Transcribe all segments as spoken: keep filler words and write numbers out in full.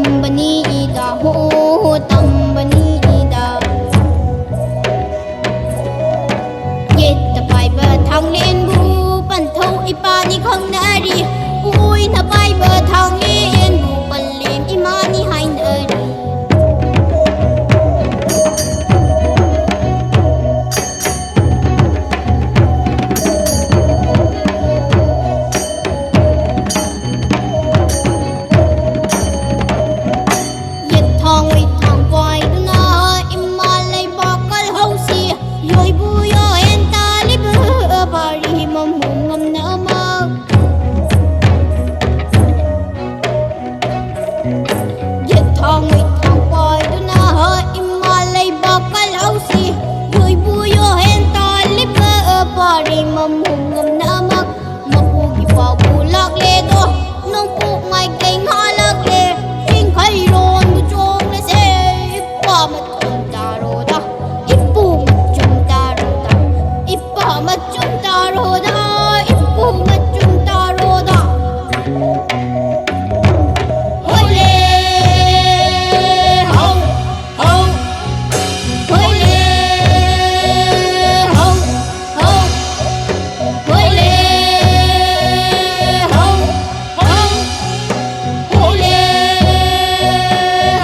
ꯇꯝꯕꯅꯤꯗ ꯍꯣ ꯇꯝꯕꯅꯤꯗ꯫ ꯌꯦꯠꯇ ꯄꯥꯏꯕ ꯊꯥꯡꯂꯦꯟꯕꯨ ꯄꯟꯊꯧ ꯏꯄꯥꯅꯤ ꯈꯪꯅꯔꯤ꯫ ꯑꯣꯏꯅ ꯄꯥꯏꯕ ꯊꯥꯡꯂꯦꯟꯕꯨ ꯄꯜꯂꯦꯝ ꯏꯃꯥꯅꯤ ꯍꯥꯏꯅꯔꯤ꯫ ꯌꯦꯠꯊꯥꯡ ꯃꯩꯊꯥꯡ ꯄꯥꯏꯗꯨꯅ ꯏꯃꯥ ꯂꯩꯕꯥꯛ ꯀꯜꯍꯧꯁꯤ꯫ ꯌꯣꯏꯕꯨ ꯌꯣꯍꯦꯟ ꯇꯥꯜꯂꯤꯕ ꯄꯥꯔꯤ ꯃꯃꯨ ꯉꯝꯅꯃꯛ꯫ ꯌꯦꯠꯊꯥꯡ ꯃꯩꯊꯥꯡ ꯄꯥꯏꯗꯨꯅ ꯏꯃꯥ ꯂꯩꯕꯥꯛ ꯀꯜꯍꯧꯁꯤ꯫ ꯌꯣꯏꯕꯨ ꯌꯣꯍꯦꯟ ꯇꯥꯜꯂꯤꯕ ꯄꯥꯔꯤ ꯃꯃꯨ ꯉꯝꯅꯃꯛ꯫ ꯃꯄꯨꯒꯤ ꯄꯥꯎꯕꯨ ꯂꯥꯛꯂꯦꯗꯣ, ꯅꯣꯡꯄꯣꯛ ꯃꯥꯏꯀꯩ ꯉꯥꯜꯂꯛꯂꯦ꯫ ꯆꯤꯡꯈꯩꯔꯣꯟꯕꯨ ꯆꯣꯡꯂꯁꯦ, ꯏꯄꯥ ꯃꯆꯨꯝ ꯇꯥꯔꯣꯗ, ꯏꯄꯨ ꯃꯆꯨꯝ ꯇꯥꯔꯣꯗ, ꯏꯄꯥ ꯃꯆꯨꯝ ꯇꯥꯔꯣꯗ, ꯏꯄꯨ ꯃꯆꯨꯝ ꯇꯥꯔꯣꯗ꯫ ꯍꯣꯏꯂꯦ, ꯍꯧ, ꯍꯧ, ꯍꯣꯏꯂꯦ, ꯍꯧ, ꯍꯧ, ꯍꯣꯏꯂꯦ, ꯍꯧ, ꯍꯧ, ꯍꯣꯏꯂꯦ,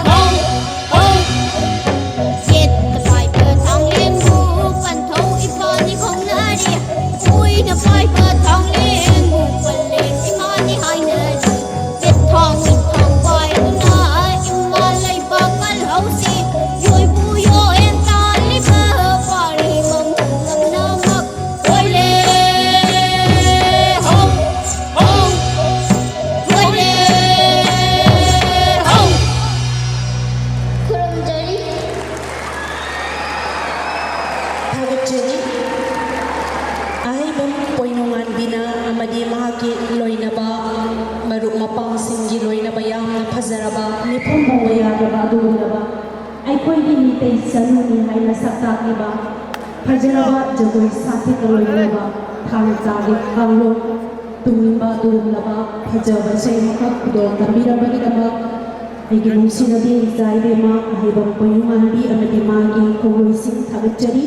ꯍꯧ, ꯍꯧ꯫ ꯌꯦꯠꯇ ꯄꯥꯏꯕ ꯊꯥꯡꯂꯦꯟꯕꯨ ꯄꯟꯊꯧ ꯏꯄꯥꯅꯤ ꯈꯪꯅꯔꯤ꯫ ꯑꯣꯏꯗ ꯄꯥꯏꯕ ꯊꯥꯡꯂꯦꯟꯕꯨ ꯄꯜꯂꯦꯝ ꯏꯃꯥꯅꯤ ꯍꯥꯏꯅꯔꯤ꯫ ꯌꯦꯠꯊꯥꯡ ꯃꯩꯊꯥꯡ ꯄꯥꯏꯗꯨꯅ ꯏꯃꯥ ꯂꯩꯕꯥꯛ ꯀꯜꯍꯧꯁꯤ꯫ ꯌꯣꯏꯕꯨ ꯌꯣꯍꯦꯟ ꯇꯥꯜꯂꯤꯕ ꯄꯥꯔꯤ ꯃꯃꯨ ꯉꯝꯅꯃꯛ꯫ ꯍꯣꯏꯂꯦ ꯍꯧ, ꯍꯧ, ꯍꯣꯏꯂꯦ ꯍꯧ꯫ ꯈꯨꯔꯨꯝꯖꯔꯤ꯫ ꯊꯥꯒꯠꯆꯔꯤ꯫ ꯑꯍꯩꯕꯝ ꯄꯣꯏꯅꯨꯉꯥꯟꯕꯤꯅ ꯑꯃꯗꯤ ꯃꯍꯥꯛꯀꯤ ꯂꯣꯏꯅꯕ ꯃꯔꯨꯞ ꯃꯄꯥꯡꯁꯤꯡꯒꯤ ꯂꯣꯏꯅꯕ ꯌꯥꯝꯅ ꯐꯖꯔꯕ ꯃꯤꯐꯝ ꯄꯨꯕ ꯌꯥꯗꯕ ꯑꯗꯨꯒꯨꯝꯂꯕ ꯑꯩꯈꯣꯏꯒꯤ ꯃꯤꯇꯩ ꯆꯅꯨꯅꯤ ꯍꯥꯏꯅ ꯁꯛ ꯇꯥꯛꯂꯤꯕ ꯐꯖꯔꯕ ꯖꯒꯣꯏ ꯁꯥꯊꯦꯛꯀ ꯂꯣꯏꯅꯕ ꯊꯥꯡ ꯇꯥꯒꯤ ꯀꯥꯡꯂꯣꯟ ꯇꯨꯡꯏꯟꯕ ꯑꯗꯨꯒꯨꯝꯂꯕ ꯐꯖꯕ ꯏꯁꯩ ꯑꯃꯈꯛ ꯈꯨꯗꯣꯜ ꯇꯝꯕꯤꯔꯝꯕꯒꯤꯗꯃꯛ ꯑꯩꯒꯤ ꯅꯨꯡꯁꯤꯅꯕꯤ ꯏꯆꯥ ꯏꯕꯦꯝꯃ ꯑꯍꯩꯕꯝ ꯄꯣꯏꯅꯨꯉꯥꯟꯕꯤ ꯑꯃꯗꯤ ꯃꯥꯒꯤ ꯈꯣꯡꯂꯣꯏꯁꯤꯡ ꯊꯥꯒꯠꯆꯔꯤ꯫